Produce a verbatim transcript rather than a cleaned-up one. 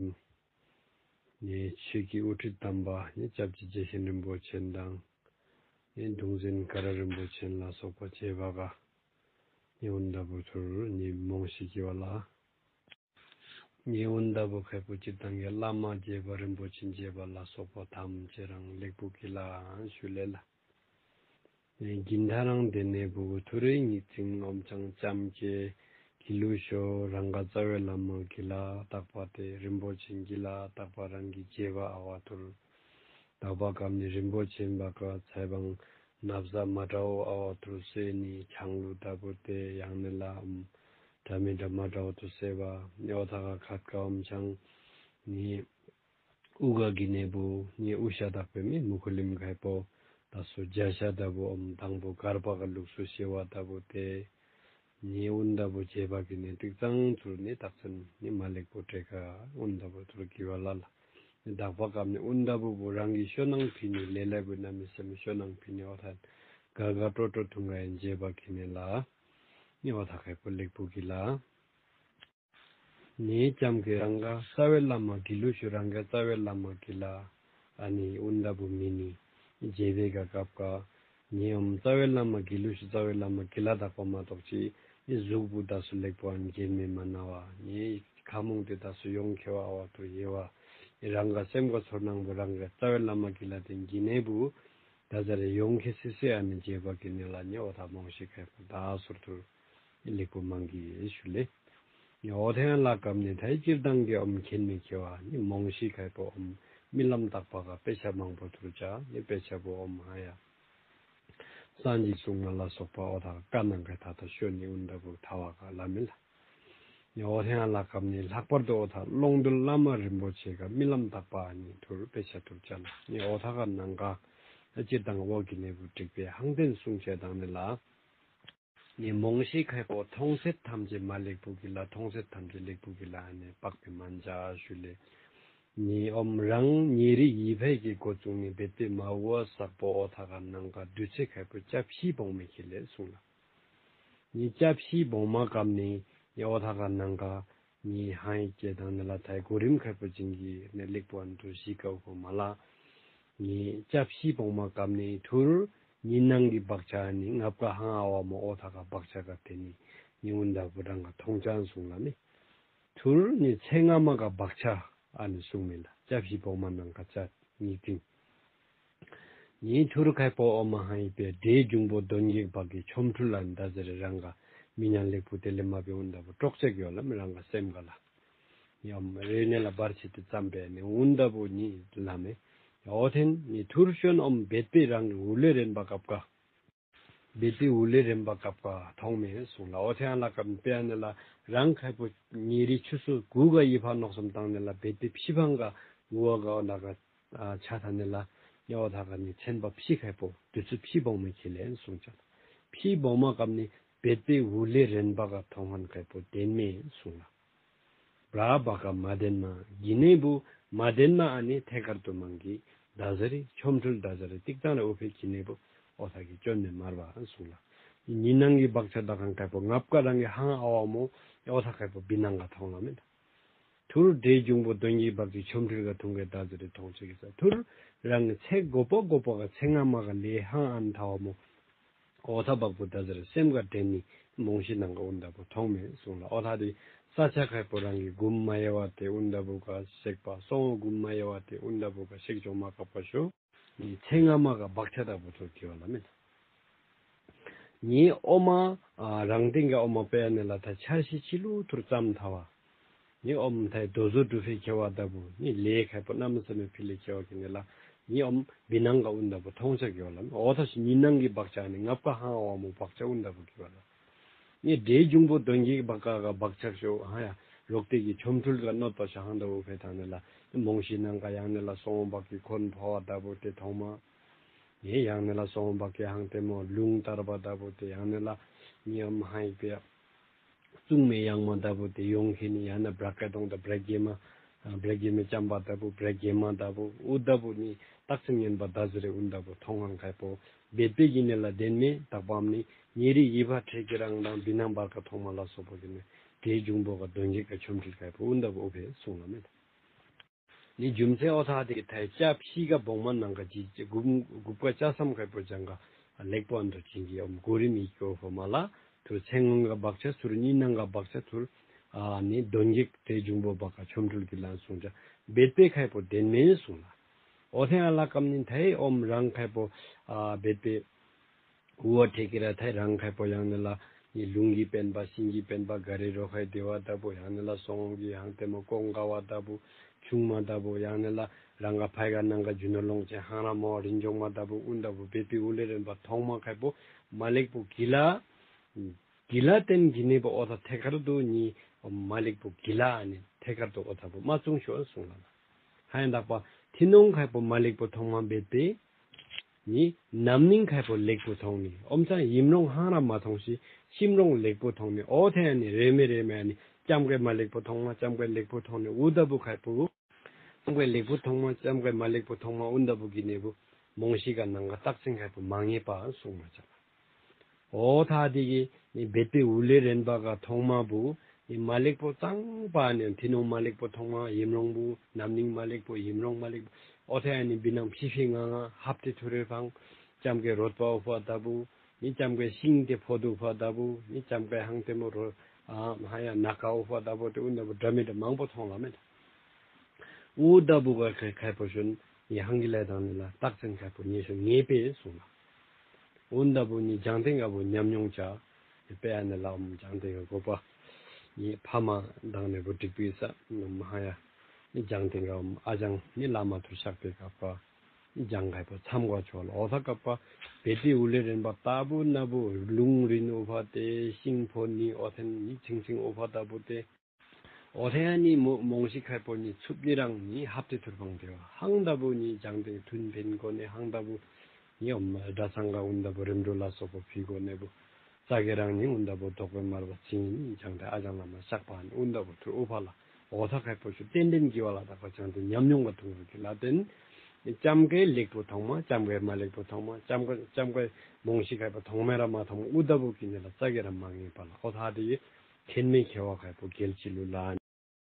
ནས་ཆོས་ཀྱི་དབུ་ཁྲིད་དམ་པ་ནས་སྐྱབས་རྗེ་རྗེ་བཙུན་རིན་པོ་ཆེ་དང་ནས་གདུང་འཛིན་ཀ་ར་རིན་པོ་ཆེ་ལ་སོགས་པ་བཅས་པ་ག་ནས་འོན་ད་བུ་ཐུར་ནས་མོང་ཤི་གི་བ་ལ། ཉེ་འོན་ད་བུ་ཁ་པོ་སྤྱིར་བཏང་གི་བླ་མ་རྗེ་བཙུན་རིན་པོ་ཆེ་མཇལ་བ་ལ་སོགས་པ་ཐམས་ཅད་རང་ལེགས་པོ་གི་ལ་ཞུ་ལེ་ལ། ཉིན་ཐ་རང་དེ་ནས་བུ་ཐུ་རེ་ཉིག་ཚིང་ངོམ་ཆང་ལྕམ་ཀྱེ་གི་ལུ་ཤོ་རང་ག་རྩ་བའི་བླ་མ་གི་ལ་དག་པ་དེ་རིན་པོ་ཆེ་གི་ལ་དག་པ་རང་གི་རྗེ་བཙུན་ཨ་བ་ཐུར། དག་པ་སྐབས་ནས་རིན་པོ་ཆེ་བ་ག་ཚེ་བང་ནབ་ཟ་མ་དྲའོ་ཨ་བ་ཐུར་སེ་ནི་ཆང་ལུ་ད་བུ་དེ་ཡང་ནི་ལ་ཨམ་དྲ་མི་དྲ་མ་དྲའོ་ཐུར་སེ་བ་ཉོ་ཐ་ག་ཁ་ཀ་ཨམ་ཆང་ནི། ཨུ་ག་གི་ནས་བུ་ནི་ཨུ་ཤ་དག་པའི་མི་མུ་ཁུ་ལིམ་ཁའི་པོ་ད་སུ་རྒྱ་ཤ་ད་བུ་ཨོམ་དང་པོ་གར་པ་ག་ལུགས་སུ་ཤེ་བ་ད་བུ་དེ་ནི་འུན་ད་བུ་བྱེད་པ་གི་ནས་ཏིག་ཙང་ཚུར་ནི་རྟགས་ཚུན་ནི་མ་ལེགས་པོ་བྲེ་ཁ་འུན་ད་བུ་ཚུར་གི་བ་ལ་ལ་ནི་དག་པ་སྐབས་ནི་འུན་ད་བུ་བུ་རང་གི་ཤོ་ནང་ཕི་ནི་ལེ་ལེ་བུ་ན་མི་སེ་མི་ཤོ་ནང་ཕི་ནི་ཨོ་ཐན་ག་ག་ཀྲོ་ཀྲོ་ཐུང་ག་ཡན་བྱེད་པ་གི་ནས་ལ་ནི་ཨོ་ཐ་ཁའི་པོ་ལེགས་པོ་གི་ལ། ནས་ལྕམ་གྱི་རང་ག་རྩ་བའི་བླ་མ་གི་ལུ་ཤུ་རང་ག་རྩ་བའི་བླ་མ་གི་ལ་ཨ་ནི་འུན་ད་བུ་མི་ནི་རྗེ་བའི་ག་སྐབས་ཀ་ནི་ཨམ་རྩ་བའི་བླ་མ་གི་ལུ་ཤུ་རྩ་བའི་བླ་མ་གི་ལ་དག་པ་མ་གཏོགས་ཅི་ནི་གཟུགས་པོ་ད་སུ་ལེགས་པོ་ཨན་གྱེན་མེ་མ་ན་བ་ནི་ཁ་མོང་དེ་ད་སུ་ཡོང་ཁེ་བ་ཨ་བ་ཐུར་ཡེ་བ་ནི་རང་ག་སེམས་ག་ཚོར་སྣང་བུ་རང་ག་རྩ་བའི་བླ་མ་གི་ལ་དེ་གྱི་ནས་བུ་ད་ཛ་རེ་ཡོང་ཁེ་སི་སི་ཨ་ནི་རྗེ་བ་གི་ནི་ལ་ནི་ཨོ་ཐ་མོང་ཤི་ཁའི་བུ་ད་སུར་ཐུར། ལེགས་པོ་མང་གི་ཞུ་ལེ། ཨོ་ཐེ་ཡང་ལ་སྐབས་ནས་ཐའི་སྤྱིར་བཏང་གི་ཨོམ་མཁྱེན་མི་ཁེ་བ་ནི་མོང་ཤི་ཁའི་པོ་ཨོམ་རྨི་ལམ་དག་པ་ག་དཔེ་ཆ་མང་པོ་ཐུར་ཅག་ནི་དཔེ་ཆ་པོ་ཨོམ་ཧ་ཡ། སངས་རྒྱས་གསུང་ང་ལ་སོགས་པ་ཨོ་ཐ་ཀ་ནང་ག་ཐ་ཐ་ཤོ་ནི་འུན་ད་བུ་ཐ་བ་ག་ལ་མི་ལ། ཨོ་ཐེ་ཡང་ལ་སྐབས་ནས་ལྷག་པར་དུ་ཨོ་ཐ་ཀློང་རྡོལ་བླ་མ་རིན་པོ་ཆེ་ག་རྨི་ལམ་དག་པ་ནི་ཐུར་དཔེ་ཆ་ཐུར་ཅག་ལ་ནི་ཨོ་ཐ་ག་ནང་ག་སྤྱིར་བཏང་འོག་གི་ནས་བུ་དྲིག་པའི་ཧང་ཏན་གསུང་བཤད་དང་ནི་ལ། ནས་མོང་ཤི་ཁའི་པོ་མཐོང་ཚད་ཐམས་ཅད་མ་ལེགས་པོ་གི་ལ་མཐོང་ཚད་ཐམས་ཅད་ལེགས་པོ་གི་ལ་ནས་དཔག་པའི་མན་ཇ་ཞུ་ལེ། ནས་ཨོམ་རང་ཉེ་རིགས་ཡི་ཕའི་གི་འགོ་བཙུགས་ནས་བེད་པའི་མ་བུ་བ་བསགས་པོ་ཨོ་ཐ་ག་ནང་ག་དུས་ཚེ་ཁའི་པོ་སྐྱབས་ཤི་བོང་མི་ཁྱི་ལེ་གསུང་ལ། ནི་སྐྱབས་ཤི་བོང་མ་སྐམ་ནི་ནི་ཨོ་ཐ་ག་ནང་ག་ནི་ཧང་ཡི་ཀྱེ་དང་ནི་ལ་ཐའི་གོ་རིམ་ཁ་པོ་ཅིང་གི་ནི་ལེགས་པོ་ཨན་དུ་ཞི་ཀའུ་གོ་མ་ལ། ནི་སྐྱབས་ཤི་བོང་མ་སྐམ་ནི་ཐུར་ཉི་ནང་གི་བག་ཆགས་ནི་ངབ་ཀ་ཧང་ཨ་བ་མོ་ཨོ་ཐ་ག་བག་ཆགས་ག་དེ་ནི་ཉི་འུན་ད་བུ་རང་ག་མཐོང་ཅང་གསུང་ལ་ནི། ཐུར་ནི་ཚེ་སྔ་མ་ག་བག་ཆགས་ཨ་ནི་གསུང་མི་ལ་སྐྱབས་ཤི་བོང་མ་ནང་ག་ཅག་ཉིག་ཏིང་། ཉིན་ཐུར་ཁའི་པོ་ཨོ་མ་ཧང་ཡིག་པའི་འདྲེའི་འབྱུང་པོ་གདོན་བགེགས་བག་གི་ཆོ་འཕྲུལ་ལ་འདའ་ཟེར་རང་ག་མི་ཉག་ལེགས་པོ་དེ་ལས་མ་བེ་འུན་ད་བུ་གྲོགས་བྱེད་ཡོད་ལ་མི་རང་ག་སེམས་ག་ལ། ཡོམ་རེ་ནེ་ལ་བར་ཆེ་དེ་ཙམ་པས་ནི་འུན་ད་བུ་ཉི་ལ་མེ། ཨོ་ཐེན་ནི་ཐུར་ཤོན་ཨོམ་བེད་པའི་རང་གི་འུ་ལེ་རེན་པ་ཀབ་ཀ། བེད་པའི་འུ་ལེ་རེན་པ་ཀབ་ཀ་མཐོང་མེ་གསུང་ལ། ཨོ་ཐེན་ལ་ཀབ་པེ་ནེ་ལ་རང་ཁའི་པོ་ཉི་རི་ཆུ་སུ་གུ་ག་ཡི་ཕ་ནོག་སམ་བཏང་ནེ་ལ་བེད་པའི་ཕྱི་ཕང་ག་འུ་བ་ག་ཨོ་ན་ག་ཆ་ཐ་ནི་ལ་ཉོ་ཐ་ག་ནི་ཚན་པ་ཕྱི་ཁའི་པོ་དུས་ཚོད་ཕྱི་བོང་མི་ཁྱི་ལེན་གསུང་ཅག་ཕྱི་བོང་མ་སྐབས་ནི་བེད་པའི་འུ་ལེ་རེན་པ་ག་མཐོང་ཧན་ཁའི་པོ་བདེན་མེད་གསུང་ལ། བྲ་བ་ག་མ་བདེན་མ་གི་ནེ་བུ་མ་བདེན་མ་ཨ་ནི་ཐད་ཀར་དུ་མང་གི་ད་ཟ་རི་ཆོ་འཕྲུལ་ད་ཟ་རི་ཏིག་ཏང་རེ་འུ་ཕེ་གི་ནེ་བུ་ཨོ་ཐ་གི་སྐྱོན་ནེ་མར་བ་གསུང་ལ། ཉི་ནང་གི་བག་ཆགས་ད་ཧན་ཁའི་པོ་ངབ་ཀ་རང་གི་ཧང་ཨ་བ་མོ་ཨོ་ཐ་ཁའི་པོ་བི་ནང་ག་མཐོང་ལ་མེད། ཐུར་འདྲེའི་འབྱུང་པོ་གདོན་བགེགས་བག་གི་ཆོ་འཕྲུལ་ག་ཐུང་གི་ད་ཟེར་རེ་མཐོང་ཆེ་གི་ས་ཐུར་རང་གི་ཚེ་དགོ་པ་དགོ་པ་ག་ཚེ་སྔ་མ་ག་ལེ་ཧང་ཨན་ཐ་བ་མོ་ཨོ་ཐ་བག་པོ་ད་ཟེར་རེ་སེམས་ག་དྲན་ནི་མོང་ཤི་ནང་ག་འུན་ད་བུ་མཐོང་མེད་གསུང་ལ། ཨོ་ཐ་དེ་ས་ཆ་ཁའི་པོ་རང་གི་གུམ་མ་ཡེ་བ་དེ་འུན་ད་བུ་ག་སེག་པ་སོང་གུམ་མ་ཡེ་བ་དེ་འུན་ད་བུ་ག་སེག་ཅོ་མ་ཀབ་ཀ་ཤོ། ནི་ཚེ་སྔ་མ་ག་བག་ཆགས་ད་བུ་ཐུར་གི་བ་ལ་མེད། ཉི་ཨོ་མ་རང་སྟེང་གི་ཨོ་མ་པེ་ནེ་ལ་ཐ་ཆར་ཤི་ཆི་ལུ་ཐུར་ཙམ་ཐ་བ། ཉི་ཨོམ་ཐའི་རྡོ་བཟོ་གྲུ་ཕེ་ཁེ་བ་ད་བུ་ཉི་ལེ་ཁའི་པོ་ན་མི་ས་མེ་ཕི་ལེ་ཁེ་བ་གི་ནེ་ལ་ཉི་ཨོམ་བི་ནང་ག་འུན་ད་བུ་མཐོང་ཆ་གི་བ་ལ་ཨོ་ཐ་ཤི་ཉི་ནང་གི་བག་ཆགས་ནི་ངབ་ཀ་ཧང་ཨ་བ་མོ་བག་ཆགས་འུན་ད་བུ་གི་བ་ལ། ནི་འདྲེའི་འབྱུང་པོ་གདོན་བགེགས་བག་ཀ་ག་བག་ཆགས་ཤོ་ཧ་ཡ་རོག་ཏེ་གི་ཆོ་འཕྲུལ་ག་གནོད་པ་ཤ་ཧང་ད་བུ་ཕེ་ཐང་ནེ་ལ་མོང་ཤི་ནང་ག་ཡང་ནེ་ལ་སོང་བག་གི་ཁོན་ཕོ་བ་ད་བུ་ཏེ་ཐོང་མ། ཡེ་ཡང་ནེ་ལ་སོང་བག་གི་ཧང་ཏེ་མོ་ལུང་ལྟར་བ་ད་བུ་ཏེ་ཡང་ནེ་ལ་ཉི་ཨམ་ཧང་ཡིག་པེ་གཙུག་མའི་ཡང་མ་ད་བུ་ཏེ་ཡོང་ཁེ་ནི་ཡང་ན་བྲག་ཀ་དོང་ད་བྲག་གེ་མ་བྲག་གེ་མ་ཅམ་པ་ད་བུ་བྲག་གེ་མ་ད་བུ་འུ་ད་བུ་ནི་རྟགས་ཚིག་ངན་པ་ད་ཟེར་རེ་འུན་ད་བུ་མཐོང་ཧང་ཁའི་པོ་བེད་པེ་གི་ནེ་ལ་བདེན་མེད་དག་པའམ་ནི་ཉེ་རི་ཡི་ཕ་ཁྲེ་གི་རང་དང་བི་ནང་བར་ཀ་ཐོང་མ་ལ་སོགས་པ་གི་ནི་འདྲེའི་འབྱུང་པོ་ག་གདོན་བགེགས་ག་ཆོ་འཕྲུལ་ཁའི་པོ་འུན་ད་བུ་འུ་ཕེ་གསུང་ལ་མེད། ནི་རྒྱུ་མཚན་ཨོ་ཐ་དེ་གི་ཐའི་ལྕགས་ཕྱི་ག་བོང་མ་ནང་ག་ཅི་ཅི་གུབ་གུབ་ཀ་ལྕགས་སམ་ཁ་པོ་ཅང་ག་ལེགས་པོ་ཨན་དུ་ཅིང་གི་ཨོམ་གོ་རིམ་ཡིག་གོ་ཧོ་མ་ལ་ཐུ་ཚེ་སྔོན་ག་བག་ཆ་ཚུར་ཉི་ནང་ག་བག་ཆ་ཚུར་ཨ་ནི་གདོན་བགེགས་དེ་འབྱུང་པོ་བག་ག་ཆོམ་འཕྲུལ་གི་ལན་གསུང་ཅ་བེད་པའི་ཁ་པོ་དེན་མེན་གསུང་ལ། ཨོ་ཐེ་ཨ་ལ་ཀམ་ནི་ཐའི་ཨོམ་རང་ཁ་པོ་ཨ་བེད་པའི་ཨུ་བ་ཐེ་ཀི་ར་ཐའི་རང་ཁ་པོ་ཡང་ནི་ལ་ནི་ལུང་གི་པན་པ་ཤིང་གི་པན་པ་ག་རེ་རོ་ཁའི་དེ་བ་ལྟ་བུ་ཡང་ནི་ལ་སོང་གི་ཡང་ཏེ་མོ་ཀོང་ཀ་བ་ལྟ་བུ་ཆུང་མ་ལྟ་བུ་ཡང་ནི་ལ་རང་ག་ཕའི་ག་ནང་ག་རྒྱུ་ནོར་ལོངས་ཅན་ཧང་ར་མོ་རིན་འཇོག་མ་ལྟ་བུ་ཨུན་ལྟ་བུ་བེད་པའི་ཨུ་ལེ་རན་པ་ཐོང་མ་ཁ་པོ་མ་ལེགས་པོ་གི་ལ་གི་ལ་ཏེན་གི་ནི་པ་ཨོ་ཐ་ཐེ་ཁར་དུ་ནི་མ་ལེགས་པོ་གི་ལ་ནི་ཐེ་ཁར་དུ་ཨོ་ཐ་པོ་མ་ཙུང་ཤོ་སུང་ལ་ལ། ཧ་ཡང་དག་པ་ཐི་ནོང་ཁ་པོ་མ་ལེགས་པོ་ཐོང་མ་བེད་པའི། ནི་ནམ་སྙིང་ཁ་པོ་ལེགས་པོ་མཐོང་ནི་ཨོམ་ཚང་ཡིམ་རོང་ཧང་ར་མ་མཐོང་ཞིག་ཤིམ་རོང་ལེགས་པོ་མཐོང་ནི་ཨོ་ཐེ་ཡ་ནི་རེ་མེ་རེ་མེ་ཡ་ནི་ལྕམ་ཀའི་མ་ལེགས་པོ་མཐོང་མ་ལྕམ་ཀའི་ལེགས་པོ་མཐོང་ནི་ཨུ་ད་བུ་ཁ་པོ་ལྕམ་ཀའི་ལེགས་པོ་མཐོང་མ་ལྕམ་ཀའི་མ་ལེགས་པོ་མཐོང་མ་ཨུ་ད་བུ་གི་ནི་བུ་མོང་ཤི་ག་ནང་ག་རྟགས་ཅན་ཁ་པོ་མ་ངེས་པ་གསུང་མ་ཆག་ཨོ་ཐ་དེ་གི་ནི་བེད་པའི་ཨུ་ལེ་རན་པ་ག་ཐོང་མ་བུ་ནི་མ་ལེགས་པོ་གཙང་པ་ནི་ཐི་ནོང་མ་ལེགས་པོ་ཐོང་མ་ཡིམ་རོང་བུ་ནམ་སྙིང་མ་ལེགས་པོ་ཡིམ་རོང་མ་ལེགས་པོ་ཨོ་ཐ་ཡ་ནི་བི་ནང་ཕི་ཕི་ང་ང་ཧབ་ཏེ་ཐུ་རེ་ཕང་ལྕམ་ཀའི་རོད་པ་ཨོ་ཕ་ལྟ་བུ་ནི་ལྕམ་ཀའི་ཤིང་ཏེ་ཕོ་དུ་ཕ་ལྟ་བུ་ནི་ལྕམ་ཀའི་ཧང་ཏེ་མོ་རོ་ཨ་ཧ་ཡ་ན་ཀ་ཨོ་ཕ་ལྟ་བུ་ཏེ་ཨུ་ན་བུ་འདྲ་མི་འདྲ་མང་པོ་ཐོང་ལ་མེད། ཨུ་ད་བུ་ག་ཁ་ཁ་པོ་ཤུན་ནི་ཧང་གི་ལ་དང་ནི་ལ་རྟགས་ཅན་ཁ་པོ་ཉེ་ཤོ་ངེས་པས་གསུང་ལ། ཨུ་ད་བུ་ནི་ལྗང་ཏེ་ག་བུ་ཉམས་མྱོང་ཅ་ནི་པེ་ཨ་ནི་ལ་ཨུམ་ལྗང་ཏེ་ག་གོ་པ་ནི་ཕ་མ་དང་ནི་བུ་འགྲིག་པའི་ས་ནི་མ་ཧ་ཡ་ནི་ལྗང་ཏེ་ག་ཨུམ་ཨ་ལྗང་ནི་བླ་མ་ཐུ་ཤག་པའི་ཀ་པ་ནི་ལྗང་ཁ་པོ་མཚམས་ག་ཆོ་ལ་ཨོ་ཐ་ཀ་པ་བེ་ཏི་ཨུ་ལེ་རན་པ་ལྟ་བུ་ན་བུ་ལུང་རིན་ཨོ་ཕ་ཏེ་ཤིང་ཕོ་ནི་ཨོ་ཐན་ནི་ཆིང་ཆིང་ཨོ་ཕ་ལྟ་བུ་ཏེ། ཨོ་ཐེ་ཡ་ནི་མོ་མོང་ཤི་ཁ་པོ་ནི་ཚུབ་ནི་རང་ནི་ཧབ་ཏེ་ཐུར་ཕང་ཏེ་བ་ཧང་ད་བུ་ནི་ལྗང་ཏེ་ཐུན་ཕན་གོ་ནི་ཧང་ད་བུ་ནི་ཨོམ་སྒྲ་ཚང་ག་ཨུན་ད་བུ་རིམ་གྲོ་ལ་སོགས་པ་ཕི་གོ་ནི་བུ་ཙ་གེ་རང་ནི་ཨུན་ད་བུ་དོག་པའི་མར་བ་ཚིང་ནི་ལྗང་ཏེ་ཨ་ཅང་ལ་མ་ཤག་པ་ནི་ཨུན་ད་བུ་ཐུར་ཨུ་ཕ་ལ་ཨོ་ཐ་ཁ་པོ་ཤུ་ཏན་ཏན་གི་བ་ལ་དག་པ་ལྗང་ཏེ་ཉམས་མྱོང་ག་ཐུང་རུ་གི་ལ་ཏན་ནི་ལྕམ་ཀའི་ལེགས་པོ་ཐོང་མ་ལྕམ་ཀའི་མ་ལེགས་པོ་ཐོང་མ་ལྕམ་ཀ་ལྕམ་ཀའི་མོང་ཤི་ཁ་པོ་ཐོང་མེ་ར་མ་ཐོང་ཨུ་ད་བུ་གི་ནི་ལ་ཙ་གེ་ར་མ་ངེས་པ་ལ་ཨོ་ཐ་དེ་ཡི་ཁེན་མེ་ཁེ་བ་ཁ་པོ་གལ་ཆི་ལུ་ལ།